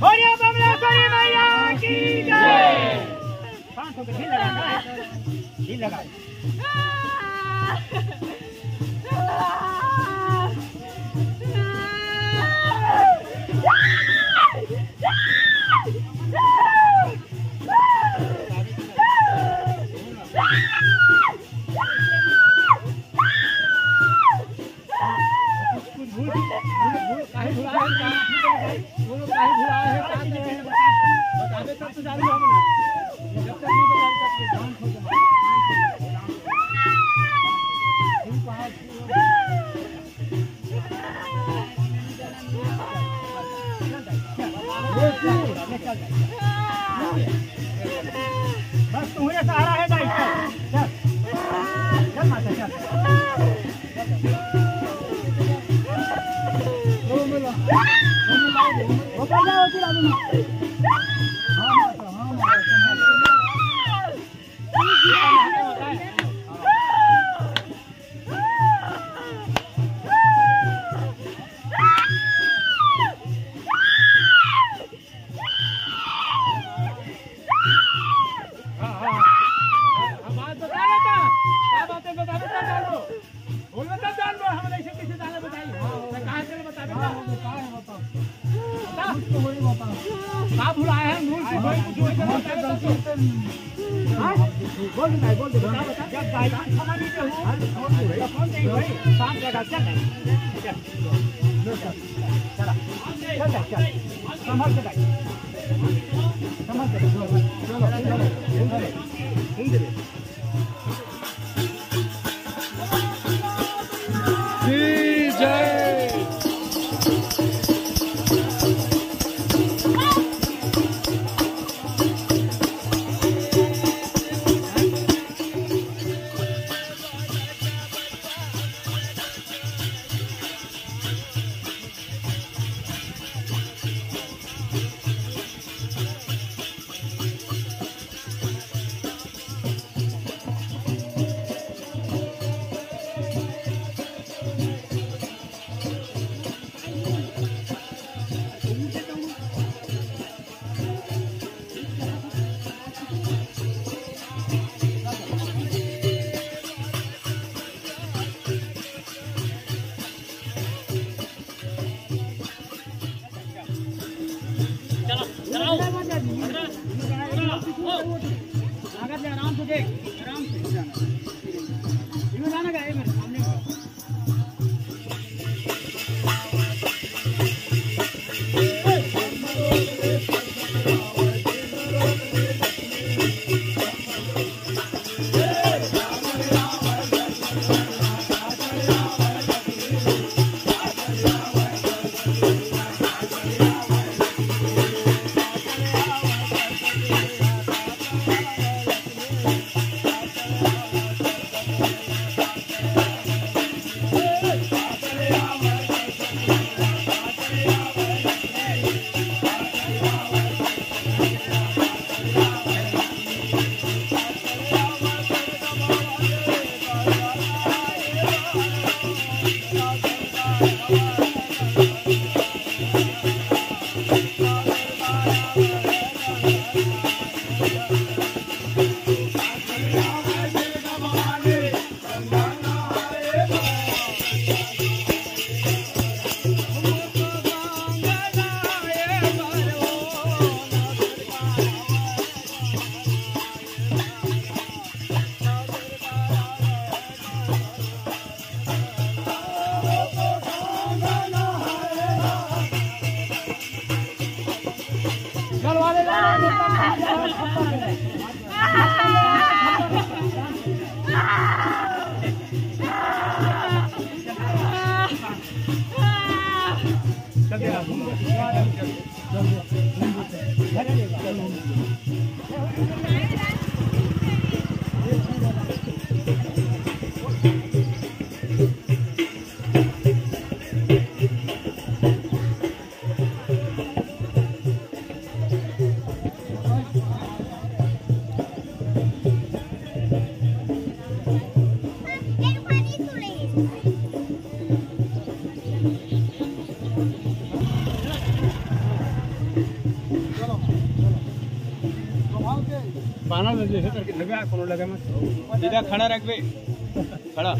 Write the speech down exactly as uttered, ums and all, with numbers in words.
बोलिए बमलेश्वरी मैया की जय। शांत होकर ढील लगा, ढील लगा। बस तुम्हारे सहारा है भाई, चल, चल, चल माता, चल। ऊपर जाओ, फिर आगे। हाँ, माता, हाँ, माता, हाँ। हाँ, हाँ, हाँ। हाँ, बात बता बेटा। क्या बात है, बता बेटा, जान लो। बोल बेटा, जान लो, हम ऐसे कैसे जाने बताइए। हाँ, हाँ, कहाँ से बताओ बेटा? हाँ, हाँ, बताओ, बताओ। बता। कुछ तो वही बताओ। का भुलाए हैं, मूल से कोई कुछ वही बता बेटा। हाँ? बोल बेटा, बोल बेटा, बता, बता। जब गायत्री समाधि पे हो, हाँ, बोल बेटा। तो कौन नहीं भाई? शांत रहेगा, चल। चल। चला। चल, चल, चल। संभल के बैठ। संभल के बैठ। चलो, चलो, चलो। घूम दे। जी जय। चलो, चलाओ। आगे ले, आराम से देख, आराम से। इधर आना का, इधर सामने। आना में जैसे करके लगे, कोनो लगे मत। सीधा खड़ा रखबे, खड़ा।